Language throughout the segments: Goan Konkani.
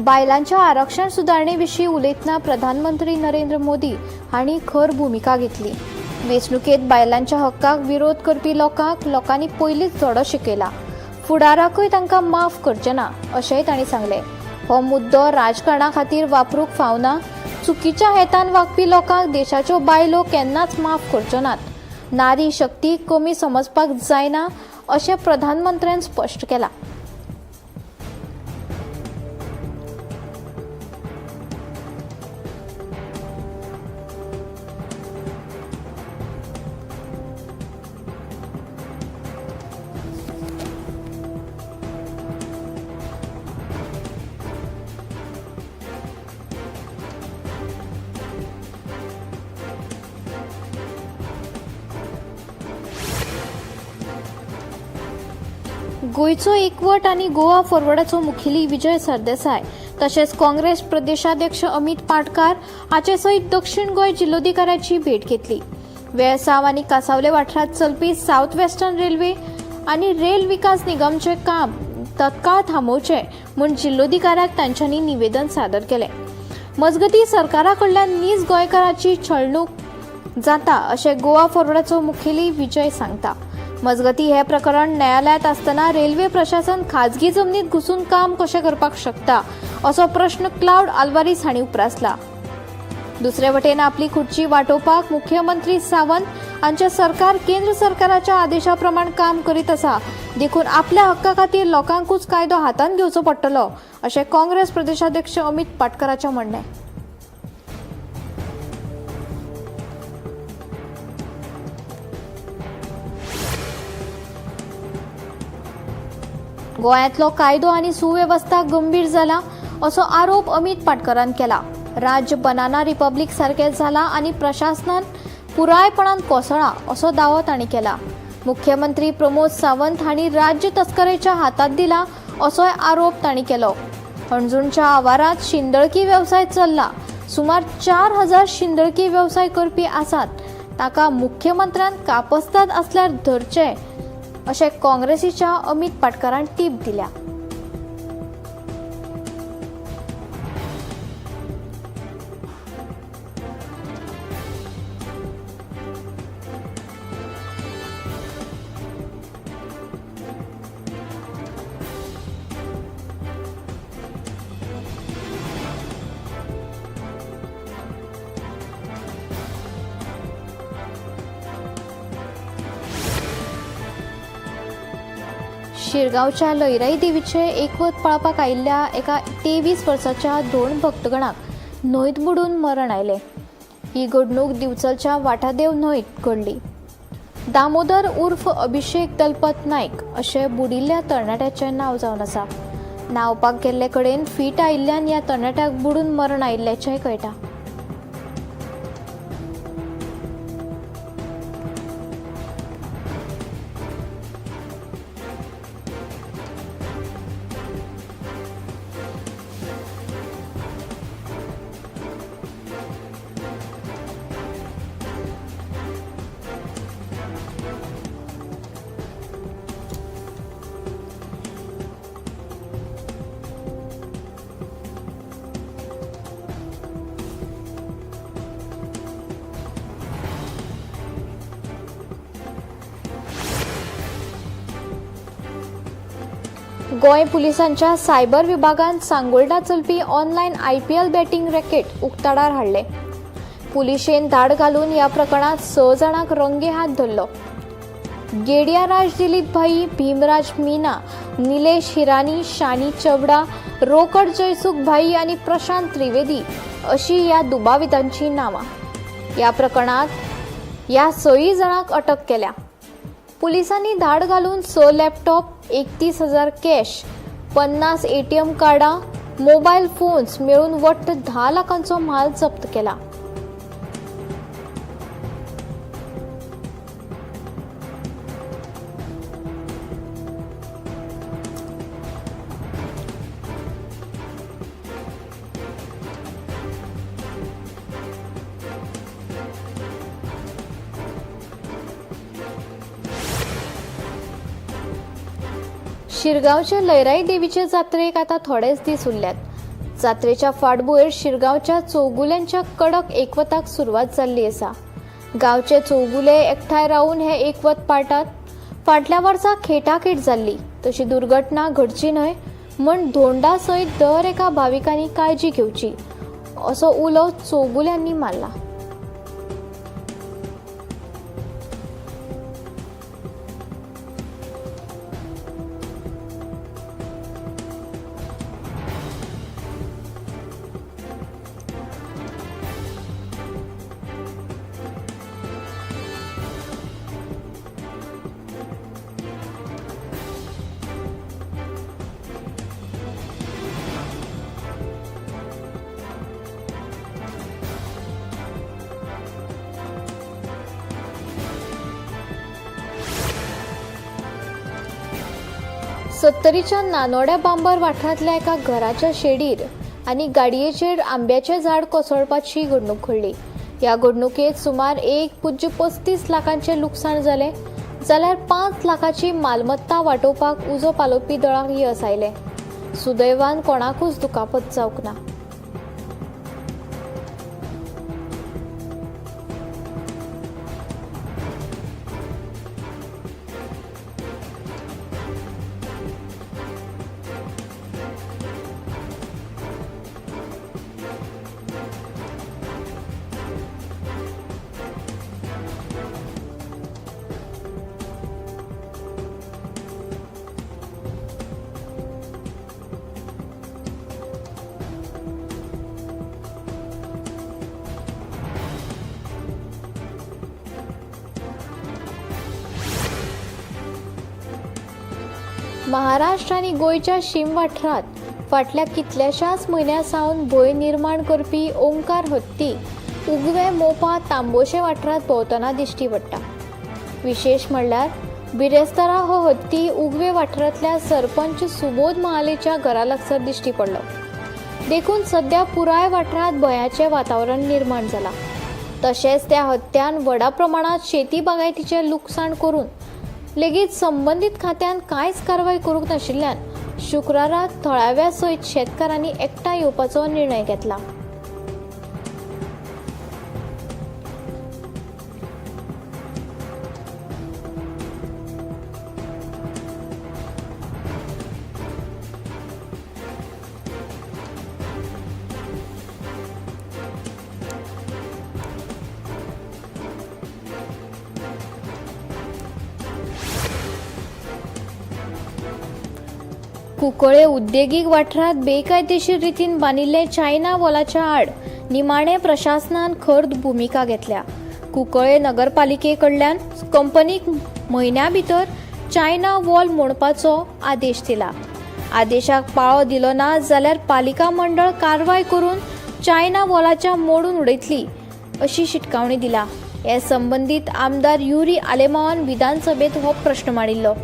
बायलांच्या आरक्षण सुदारणे विशीं उलयतना प्रधानमंत्री नरेंद्र मोदी हांणी खर भुमिका घेतली. वेंचणुकेत बायलांच्या हक्काक विरोध करपी लोकांक लोकांनी पयलींच धडो शिकयला, फुडाराकूय तांकां माफ करचे ना अशेंय तांणी सांगलें. हो मुद्दो राजकारणा खातीर वापरूंक फावना. चुकीच्या हेतान वागपी लोकांक देशाच्यो बायलो केन्नाच माफ करच्यो नात. नारी शक्ती कमी समजपाक जायना अशें प्रधानमंत्र्यान स्पश्ट केलां. गोंयचो एकवट आनी गोवा फॉरवर्डाचो मुखेली विजय सरदेसाय तशेंच काँग्रेस प्रदेशाध्यक्ष अमित पाटकार हाचे सयत दक्षिण गोंय जिल्लोधिकाऱ्याची भेट घेतली. वेळसांव आनी कासावले वाठारांत चलपी सावथ वेस्टर्न रेल्वे आनी रेल विकास निगमचें काम तत्काळ थांबोवचें म्हूण जिल्लोधिकाऱ्याक तांच्यांनी निवेदन सादर केलें. मजगतीं, सरकारा कडल्यान नीज गोंयकाराची छळणूक जाता अशें गोवा फॉरवर्डाचो मुखेली विजय सांगता. मजगतीं, हें प्रकरण न्यायालयांत आसतना रेल्वे प्रशासन खाजगी जमनीत घुसून काम कशें करपाक शकता असो प्रश्न क्लावड आल्वारीस हांणी उप्रासला. दुसरे वटेन आपली खुर्ची वाटोवपाक मुख्यमंत्री सावंत हांचे सरकार केंद्र सरकाराच्या आदेशा प्रमाण काम करीत आसा, देखून आपल्या हक्का खातीर लोकांकूच कायदो हातांत घेवचो पडटलो अशें काँग्रेस प्रदेशाध्यक्ष अमित पाटकराचें म्हणणें. गोंयांतलो कायदो आनी सुवेवस्था गंभीर जाला असो आरोप अमित पाटकरान केला. राज्य बनाना रिपब्लीक सारकें जाला आनी प्रशासनान पुरायपणान कोसळ्ळा असो दावो तांणी केला. मुख्यमंत्री प्रमोद सावंत हांणी राज्य तस्करेच्या हातांत दिला असोय आरोप तांणी केलो. हणजूणच्या आवारांत शिंदळकी वेवसाय चल्ला. सुमार 4000 शिंदळकी वेवसाय करपी आसात. ताका मुख्यमंत्र्यान कापस्ताद आसल्यार धरचे अशें काँग्रेसीच्या अमित पाटकारान टीप दिल्या. शिरगांवच्या लयराई देवीचे एकवत पाळपाक आयिल्ल्या एका 23 वर्साच्या 2 भक्तगणाक न्हंयत बुडून मरण आयलें. ही घडणूक दिवचलच्या वाठादेव न्हंयत घडली. दामोदर उर्फ अभिषेक दलपत नायक अशें बुडिल्ल्या तरणाट्याचें नांव जावन आसा. न्हांवपाक गेल्ले कडेन फीट आयिल्ल्यान ह्या तरणाट्याक बुडून मरण आयिल्ल्याचेंय कळटा. गोंय पुलिसांच्या सायबर विभागान सांगोल्डा चलपी ऑनलायन आयपीएल बॅटिंग रॅकेट उक्ताडार हाडलें. पुलिशेन धाड घालून ह्या प्रकरणांत 6 जाणांक रंगे हात धरलो. गेडियाराज दिलीप भाई, भीमराज मीना, निलेश हिरानी, शानी चवडा, रोकड जयसुख भाई आनी प्रशांत त्रिवेदी अशी ह्या दुबावितांची नांवां. ह्या प्रकरणांत ह्या 6 जाणांक अटक केल्या. पुलिसांनी धाड घालून 6 लॅपटॉप, 31,000 कॅश, 50 एटीएम कार्डां, मोबायल फोन्स मेळून वट्ट 10 लाखांचो म्हाल जप्त केला. शिरगांवचे लयराई देवीचे जात्रेक आतां थोडेच दीस उरल्यात. जात्रेच्या फाटभुंयेर शिरगांवच्या चौगुल्यांच्या कडक एकवताक सुरवात जाल्ली आसा. गांवचे चौगुले एकठांय रावन हे एकवत पाळटात. फाटल्या वर्सा खेटाखेट जाल्ली तशी दुर्घटना घडची न्हय म्हण धोंडा सयत दर एका भाविकांनी काळजी घेवची असो उलो चौगुल्यांनी मारला. सत्तरीच्या नानोड्या बांबर वाठारांतल्या एका घराच्या शेडीर आनी गाडयेचेर आंब्याचें झाड कोसळपाची घडणूक घडली. ह्या घडणुकेंत सुमार 1.35 लाखांचें लुकसाण जालें जाल्यार 5 लाखाची मालमत्ता वाटोवपाक उजो पालोवपी दळाक येस आयलें. सुदैवान कोणाकूच दुखापत जावंक ना. महाराष्ट्र आनी गोंयच्या शीम वाठारांत फाटल्या कितल्याशाच म्हयन्यां सावन भंय निर्माण करपी ओंकार हत्ती उगवे मोपा तांबोशे वाठारांत भोंवतना दिश्टी पडटा. विशेश म्हणल्यार बिरेस्तारा हो हत्ती उगवे वाठारांतल्या सरपंच सुबोध महालेच्या घरा लागसर दिश्टी पडलो. देखून सद्या पुराय वाठारांत भंयाचें वातावरण निर्माण जालां. तशेंच त्या हत्त्यान व्हडा प्रमाणांत शेती बागायतीचें लुकसाण करून लेगीत संबंदीत खात्यान कांयच कारवाय करूंक नाशिल्ल्यान शुक्रारा थळाव्या सयत शेतकारांनी एकठांय येवपाचो निर्णय घेतला. कुंकळे उद्देगीक वाठारांत बेकायदेशीर रितीन बांदिल्ले चायना वॉलाच्या आड निमाणे प्रशासनान खर भुमिका घेतल्या. कुंकळे नगरपालिके कडल्यान कंपनीक म्हयन्या भितर चायना वॉल मोडपाचो आदेश दिला. आदेशाक पाळो दिलो ना जाल्यार पालिका मंडळ कारवाय करून चायना वॉलाच्या मोडून उडयतली अशी शिटकावणी दिला. हे संबंदीत आमदार युरी आलेमावान विधानसभेत हो प्रश्न मांडिल्लो.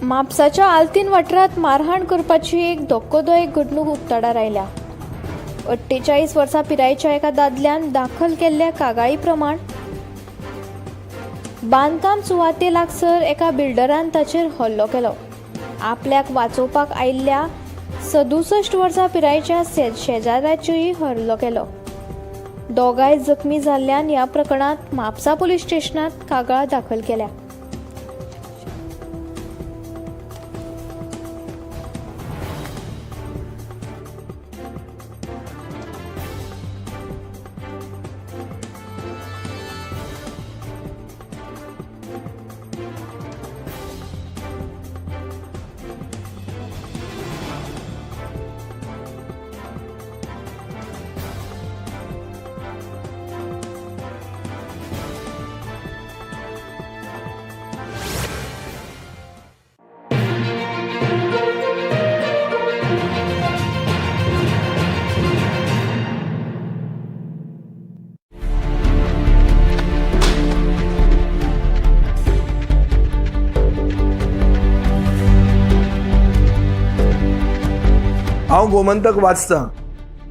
म्हापसाच्या आल्तीन वाठारांत मारहाण करपाची एक धक्कोदायक घडणूक उक्ताडार आयल्या. 48 वर्सां पिरायेच्या एका दादल्यान दाखल केल्ल्या कागाळी प्रमाण बांदकाम सुवाते लागसर एका बिल्डरान ताचेर हल्लो केलो. आपल्याक वाचोवपाक आयिल्ल्या 67 वर्सां पिरायेच्या शेजाऱ्याचेरूय हल्लो केलो. दोगांय जखमी जाल्ल्यान ह्या प्रकरणांत म्हापसा पुलीस स्टेशनांत कागाळ दाखल केल्या. हांव गोमंतक वाचतां.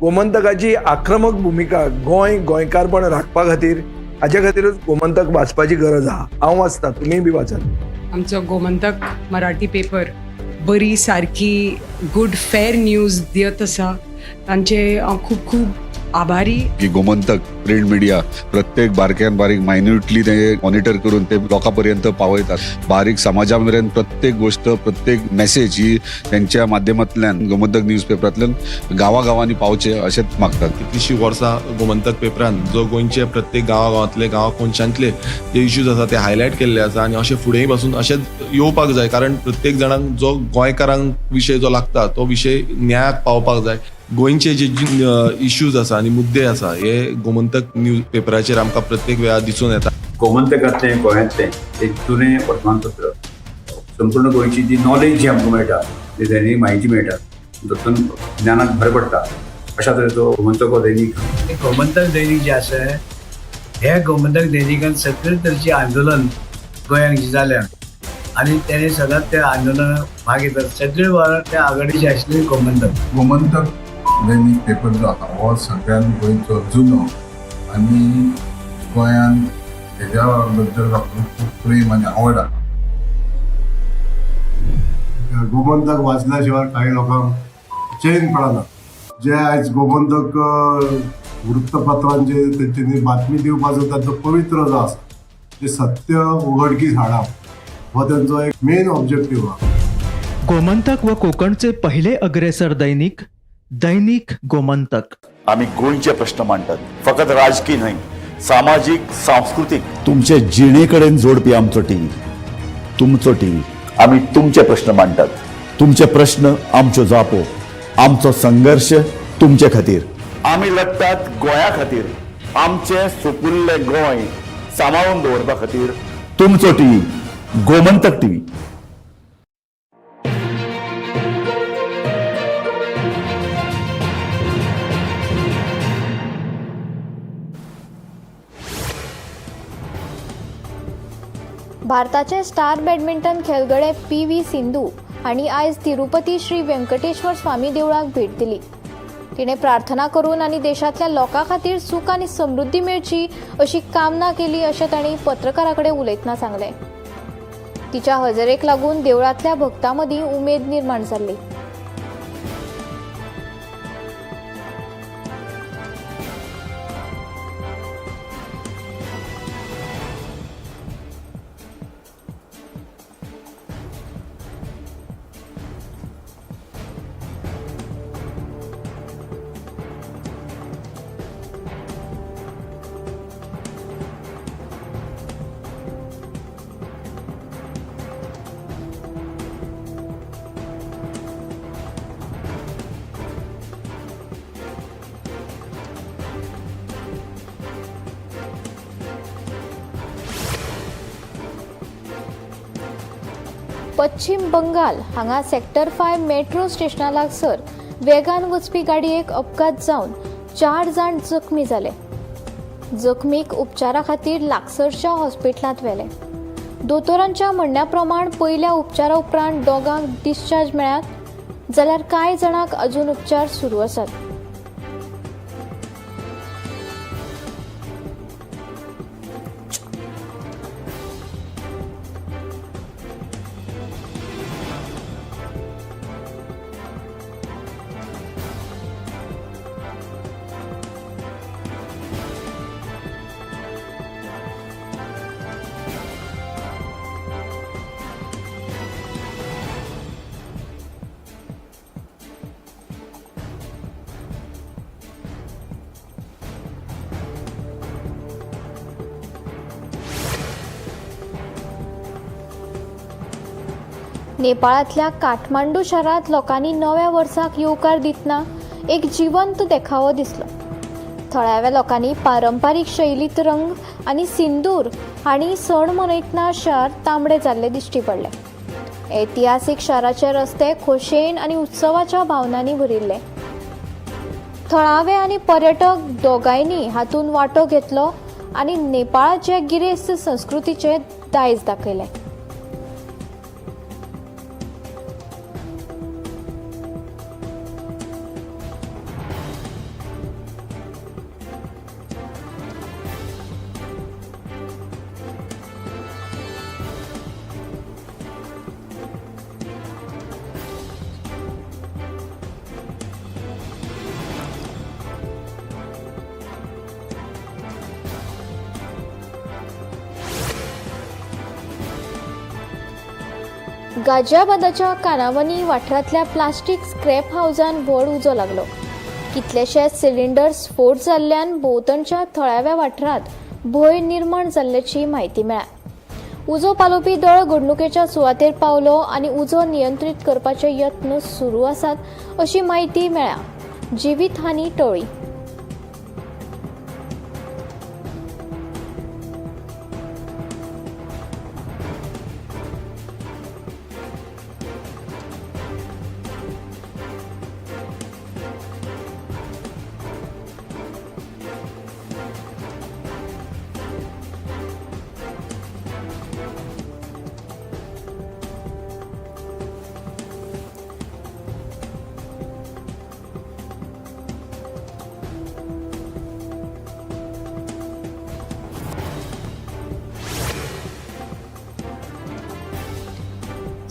गोमंतकाची आक्रमक भुमिका गोंय गोंयकारपण राखपा खातीर, हाजे खातीरूच गोमंतक वाचपाची गरज आहा. हांव वाचतां, तुमीय बी वाचात. आमचो गोमंतक मराठी पेपर बरी सारकी गुड फेर न्यूज दियत आसा, तांचे हांव खूब खूब आभारी. की गोमंतक प्रिंट मिडिया प्रत्येक बारक्यान बारीक मायन्युटली ते मॉनिटर करून ते लोकां पर्यंत पावयतात. बारीक समाजा मेरेन प्रत्येक गोष्ट, प्रत्येक मेसेज ही त्यांच्या माध्यमांतल्यान गोमंतक न्यूज पेपरांतल्यान गांवागांवांनी पावचे अशेंच मागतात. कितलीशीं वर्सां गोमंतक पेपरान जो गोंयचे प्रत्येक गांवागांवांतले, गांवा कोनशांतले जे इश्यूज आसा ते हायलायट केल्ले आसा आनी अशें फुडेंय पासून अशेंच येवपाक जाय, कारण प्रत्येक जाणांक जो गोंयकारांक विशय जो लागता तो विशय न्यायाक पावपाक जाय. गोंयचे जे इश्यूज आसा आनी मुद्दे आसा हे गोमंतक न्यूज पेपराचेर आमकां प्रत्येक वेळार दिसून येता. गोमंतकांतलें गोंयांतलें एक जुनें वर्तमानपत्र. संपूर्ण गोंयची जी नॉलेज जी आमकां मेळटा, जी दैनीक म्हायती मेळटा, तातूंत ज्ञानाक भर पडटा. अशा तरेचो गोमंतक हो दैनीक. गोमंतक दैनीक जें आसा, हे गोमंतक दैनिकान सगळे तरेचें आंदोलन गोंयांत जी जाल्या आनी तेणे सदांच त्या आंदोलनाक भाग घेतात. सगळे वेळार त्या आघाडीचे आशिल्ले गोमंतक. गोमंतक दैनीक पेपर जो आसा हो सगळ्यान गोंयचो जुनो आनी गोंयान हेज्या बद्दल लोकांक खूब प्रेम आनी आवड आसा. गोमंतक वाचल्या शिवाय काही लोकांक चैन पडना. जे आयज गोमंतक वृत्तपत्रांचे तेंच्यांनी बातमी दिवपाचो तांचो पवित्र जो आसा, ते सत्य उघडकीस हाडप हो तेंचो एक मेन ऑब्जेक्टीव आहा. गोमंतक व कोकणचे पहिले अग्रेसर दैनिक, दैनिक गोमंतक. आमी गोंयचे प्रश्न मांडटात, फकत राजकी न्हय, सामाजीक, सांस्कृतीक, तुमचे जिणे कडेन जोडपी आमचो टीव्ही, तुमचो टीव्ही. आमी तुमचे प्रश्न मांडटात, तुमचे प्रश्न आमच्यो जापो, आमचो संघर्श तुमचे खातीर. आमी लढटात गोंया खातीर, आमचें सुपुल्लें गोंय सांबाळून दवरपा खातीर. तुमचो टीव्ही, गोमंतक टीव्ही. भारताचे स्टार बॅडमिंटन खेळगडे पी व्ही सिंधू हांणी आयज तिरुपती श्री व्यंकटेश्वर स्वामी देवळाक भेट दिली. तिणें प्रार्थना करून आनी देशांतल्या लोकां खातीर सूख आनी समृद्धी मेळची अशी कामना केली अशें तांणी पत्रकारां कडेन उलयतना सांगलें. तिच्या हजेरेक लागून देवळांतल्या भक्तां मदीं उमेद निर्माण जाल्ली. पश्चीम बंगाल हांगा सेक्टर 5 मेट्रो स्टेशना लागसर वेगान वचपी गाडयेक अपघात जावन 4 जाण जखमी जाले. जखमीक उपचारा खातीर लागसरच्या हॉस्पिटलांत व्हेले. दोतोरांच्या म्हणण्या प्रमाण पयल्या उपचारा उपरांत दोगांक डिस्चार्ज मेळ्ळ्यात, जाल्यार कांय जाणांक अजून उपचार सुरू आसात. नेपाळांतल्या काठमांडू शारांत लोकांनी नव्या वर्साक येवकार दितना एक जिवंत देखावो दिसलो. थळाव्या लोकांनी पारंपारीक शैलींत रंग आनी सिंदूर हांणी सण मनयतना शार तांबडे जाल्ले दिश्टी पडले. ऐतिहासीक शाराचे रस्ते खोशयेन आनी उत्सवाच्या भावनांनी भरिल्ले. थळावे आनी पर्यटक दोगांयनी हातूंत वांटो घेतलो आनी नेपाळाचे गिरेस्त संस्कृतीचे दायज दाखयलें. गाजियाबादाच्या कानावनी वाठारांतल्या प्लास्टीक स्क्रॅप हावजान व्हड उजो लागलो. कितलेशेच सिलिंडर स्फोट जाल्ल्यान भोंवतणच्या थळाव्या वाठारांत भंय निर्माण जाल्ल्याची म्हायती मेळ्ळ्या. उजो पालोवपी दळ घडणुकेच्या सुवातेर पावलो आनी उजो नियंत्रीत करपाचे यत्न सुरू आसात अशी म्हायती मेळ्ळ्या. जिवीत हानी टळ्ळी.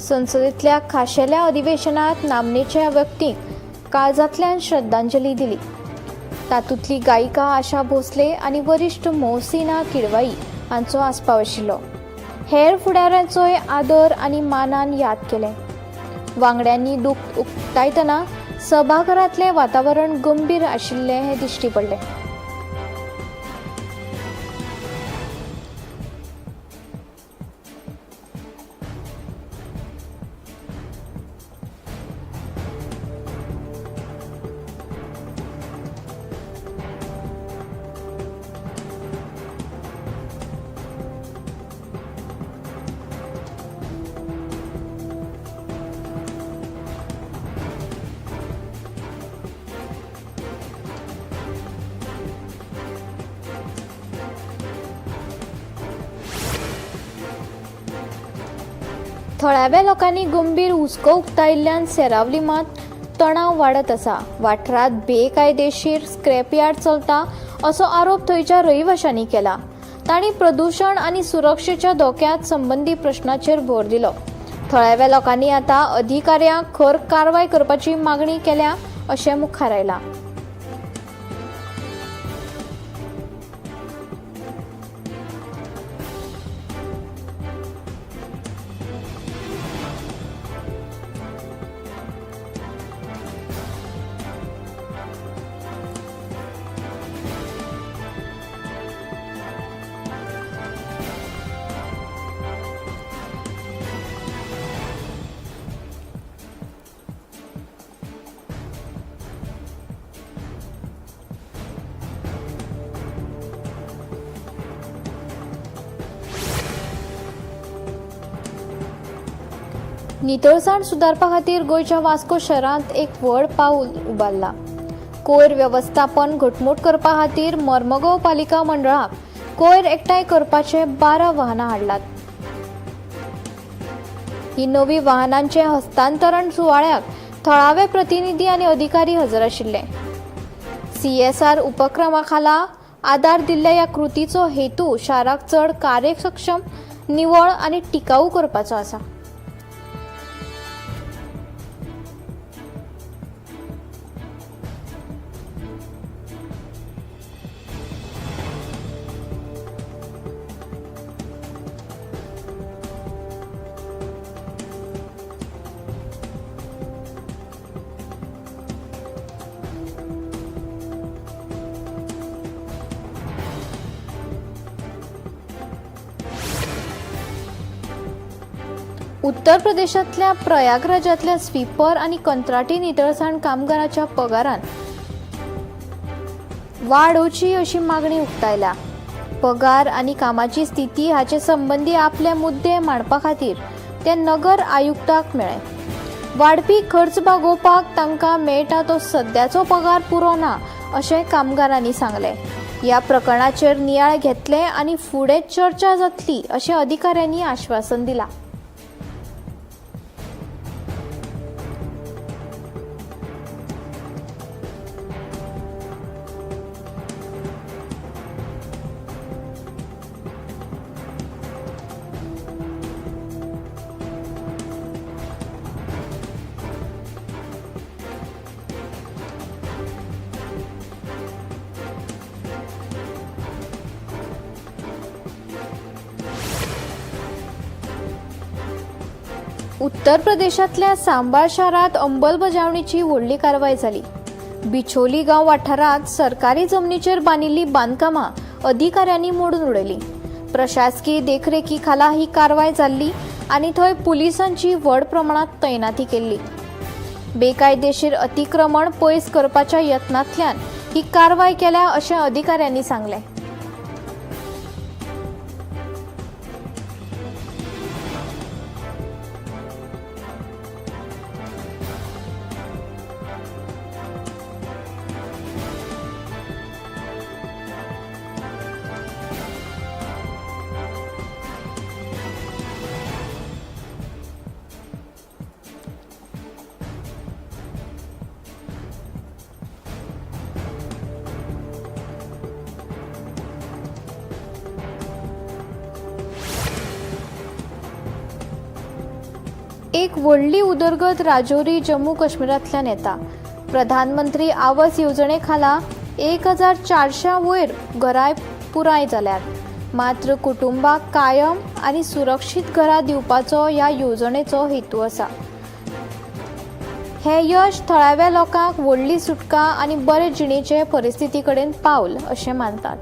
संसदेतल्या खाशेल्या अधिवेशनात नामनेच्या व्यक्तींक काळजांतल्यान श्रद्धांजली दिली. तातूंतली गायिका आशा भोसले आनी वरिश्ठ मोहसिना किडवाई हांचो आस्पाव आशिल्लो. हेर फुडाऱ्यांचोय आदर आनी मानान याद केले. वांगड्यांनी दूख उक्तायतना सभाघरांतलें वातावरण गंभीर आशिल्लें हें दिश्टी पडलें. थळाव्या लोकांनी गंभीर हुस्को उक्तायिल्ल्यान सेरावलीमात तणाव वाडत आसा. वाठारांत बेकायदेशीर स्क्रॅपयार्ड चलता असो आरोप थंयच्या रहिवाशांनी केला. तांणी प्रदूशण आनी सुरक्षेच्या धोक्यांत संबंदी प्रश्नाचेर भर दिलो. थळाव्या लोकांनी आतां अधिकाऱ्यांक खर कारवाय करपाची मागणी केल्या अशें मुखार आयलां. नितळसाण सुदारपा खातीर गोंयच्या वास्को शहरांत एक व्हड पावल उबारला. कोयर वेवस्थापन घटमूट करपा खातीर मर्मगोव पालिका मंडळाक कोयर एकठांय करपाचे 12 वाहनां हाडलात. ही नवी वाहनांचे हस्तांतरण सुवाळ्याक थळावे प्रतिनिधी आनी अधिकारी हजर आशिल्ले. CSR उपक्रमा खाला आदार दिल्ल्या ह्या कृतीचो हेतू शाराक चड कार्यसक्षम, निवळ आनी टिकाऊ करपाचो आसा. उत्तर प्रदेशांतल्या प्रयागराजांतल्या स्वीपर आनी कंत्राटी नितळसाण कामगाराच्या पगारान वाड होवची अशी मागणी उक्तायल्या. पगार आनी कामाची स्थिती हाचे संबंदी आपले मुद्दे मांडपा खातीर ते नगर आयुक्ताक मेळ्ळे. वाडपी खर्च भागोवपाक तांकां मेळटा तो सद्याचो पगार पुरो ना अशें कामगारांनी सांगलें. ह्या प्रकरणाचेर नियाळ घेतले आनी फुडें चर्चा जातली अशें अधिकाऱ्यांनी आश्वासन दिलां. उत्तर प्रदेशांतल्या सांबाळ शारांत अंमलबजावणीची व्हडली कारवाय जाली. बिछोली गांव वाठारांत सरकारी जमनीचेर बांदिल्ली बांदकामां अधिकाऱ्यांनी मोडून उडयली. प्रशासकीय देखरेखी खाला ही कारवाय जाल्ली आनी थंय पुलिसांची व्हड प्रमाणांत तैनाती केल्ली. बेकायदेशीर अतिक्रमण पयस करपाच्या यत्नांतल्यान ही कारवाय केल्या अशें अधिकाऱ्यांनी सांगलें. एक व्हडली उदरगत राजौरी जम्मू काश्मीरांतल्यान येता. प्रधानमंत्री आवास येवजणे खाला 1400 वयर घरां पुराय जाल्यात. मात्र कुटुंबाक कायम आनी सुरक्षीत घरां दिवपाचो ह्या येवजणेचो हेतू आसा. हें यश थळाव्या लोकांक व्हडली सुटका आनी बरे जिणेचे परिस्थिती कडेन पावल अशें मानतात.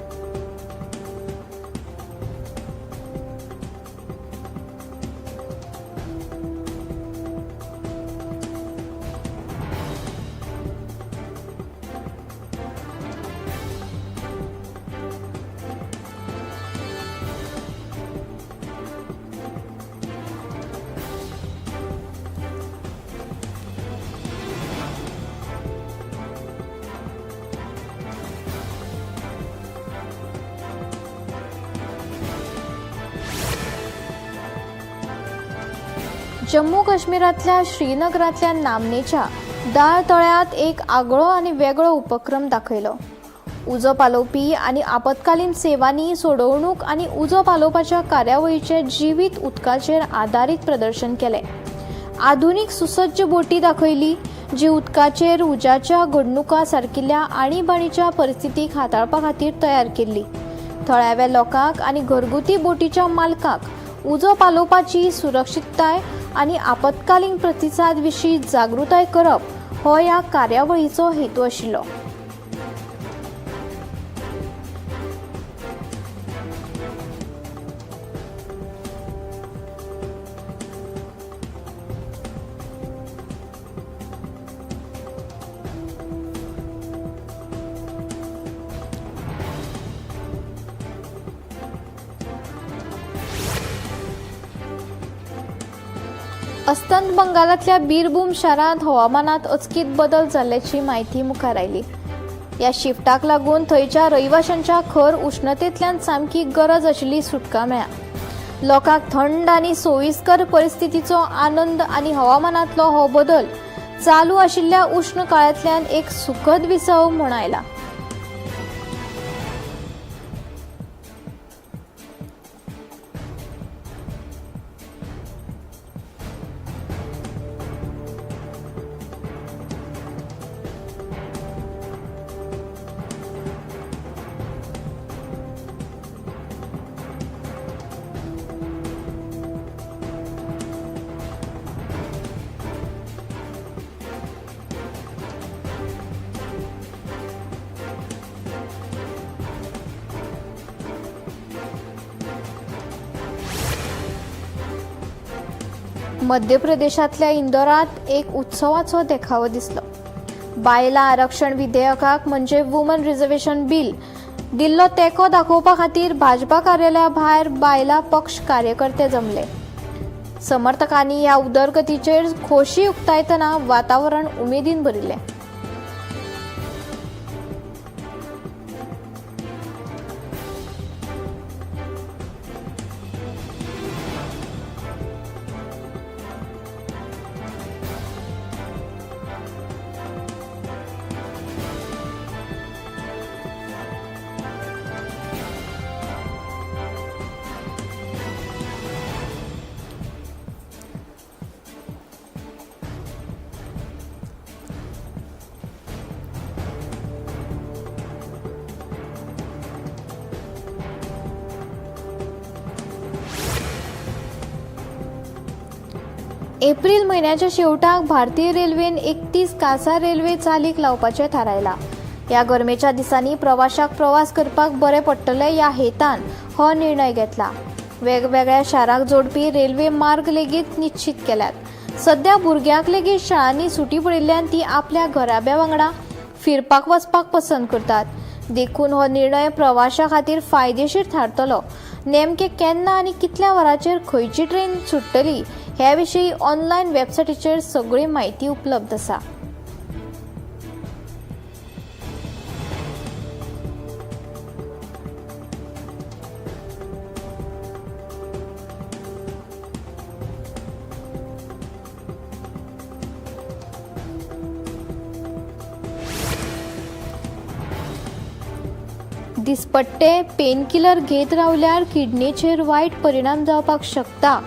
जम्मू काश्मीरांतल्या श्रीनगरांतल्या नामनेच्या दाळ तळ्यांत एक आगळो आनी वेगळो उपक्रम दाखयलो. उजो पालोवपी आनी आपत्कालीन सेवांनी सोडवणूक आनी उजो पालोवपाच्या कार्यावळीचें जिवीत उदकाचेर आदारीत प्रदर्शन केलें. आधुनीक सुसज्ज बोटी दाखयली जी उदकाचेर उज्याच्या घडणुकां सारकिल्ल्या आणीबाणीच्या परिस्थितीक हाताळपा खातीर तयार केल्ली. थळाव्या लोकांक आनी घरगुती बोटीच्या मालकांक उजो पालोवपाची सुरक्षितताय आनी आपत्कालीन प्रतिसाद विशीं जागृताय करप हो ह्या कार्यावळीचो हेतू आशिल्लो. अस्तंत बंगालांतल्या बीरभूम शारांत हवामानांत अचकीत बदल जाल्ल्याची म्हायती मुखार आयली. ह्या शिफ्टाक लागून थंयच्या रहिवाशांच्या खर उश्णतेंतल्यान सामकी गरज आशिल्ली सुटका मेळ्ळ्या. लोकांक थंड आनी सोयीस्कर परिस्थितीचो आनंद आनी हवामानांतलो हो बदल चालू आशिल्ल्या उश्ण काळांतल्यान एक सुखद विसव म्हूण आयला. मध्य प्रदेशांतल्या इंदोरांत एक उत्सवाचो देखावो दिसलो. बायलां आरक्षण विधेयकाक म्हणजे वुमन रिझर्वेशन बिल दिल्लो तेंको दाखोवपा खातीर भाजपा कार्यालया भायर बायलां पक्ष कार्यकर्ते जमले. समर्थकांनी ह्या उदरगतीचेर खोशी उक्तायतना वातावरण उमेदीन भरिल्लें. एप्रील म्हयन्याच्या शेवटाक भारतीय रेल्वेन 31 कासा रेल्वे चालीक लावपाचें थारायलां. ह्या गरमेच्या दिसांनी प्रवाशाक प्रवास करपाक बरें पडटलें ह्या हेतान हो निर्णय घेतला. वेगवेगळ्या शारांक जोडपी रेल्वे मार्ग लेगीत निश्चीत केल्यात. सध्या भुरग्यांक लेगीत शाळांनी सुटी पडिल्ल्यान ती आपल्या घराब्या वांगडा फिरपाक वचपाक पसंत करतात. देखून हो निर्णय प्रवाशा खातीर फायदेशीर थारतलो. नेमके केन्ना आनी कितल्या वरांचेर खंयची ट्रेन सुट्टली हे विशीं ऑनलायन वेबसायटीचेर सगळी म्हायती उपलब्ध आसा. दिसपट्टे पेनकिलर घेत रावल्यार किडनीचेर वायट परिणाम जावपाक शकता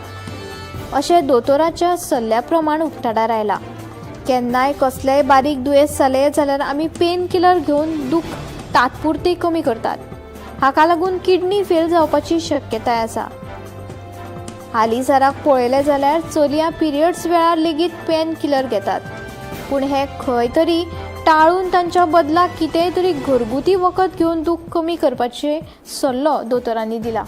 अशें दोतोराच्या सल्ल्या प्रमाण उक्ताडार आयलां. केन्नाय कसलेंय बारीक दुयेंस जालें जाल्यार आमी पेन किलर घेवन दूख तात्पुरती कमी करतात. हाका लागून किडनी फेल जावपाची शक्यताय आसा. हालींसराक पळयलें जाल्यार चलयां पिरियड्स वेळार लेगीत पेन किलर घेतात, पूण हें खंय तरी टाळून तांच्या बदला कितेंय तरी घरगुती वखद घेवन दूख कमी करपाचे सल्लो दोतोरांनी दिला.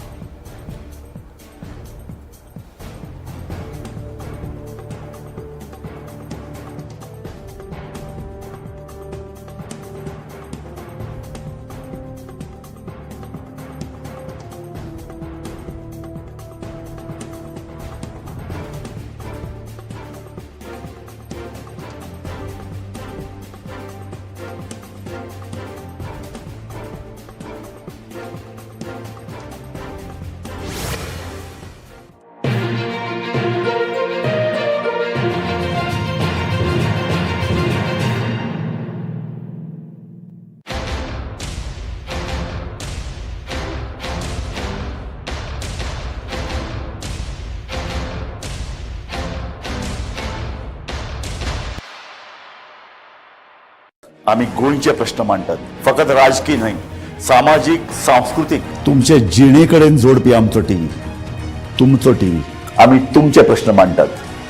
आमी गोंयचे प्रश्न मांडटात, फकत राजकी न्हय, सामाजीक, सांस्कृतीक, तुमचे जिणे कडेन जोडपी आमचो टीव्ही, तुमचो टीव्ही. आमी तुमचे प्रश्न मांडटात,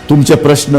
तुमचे प्रश्न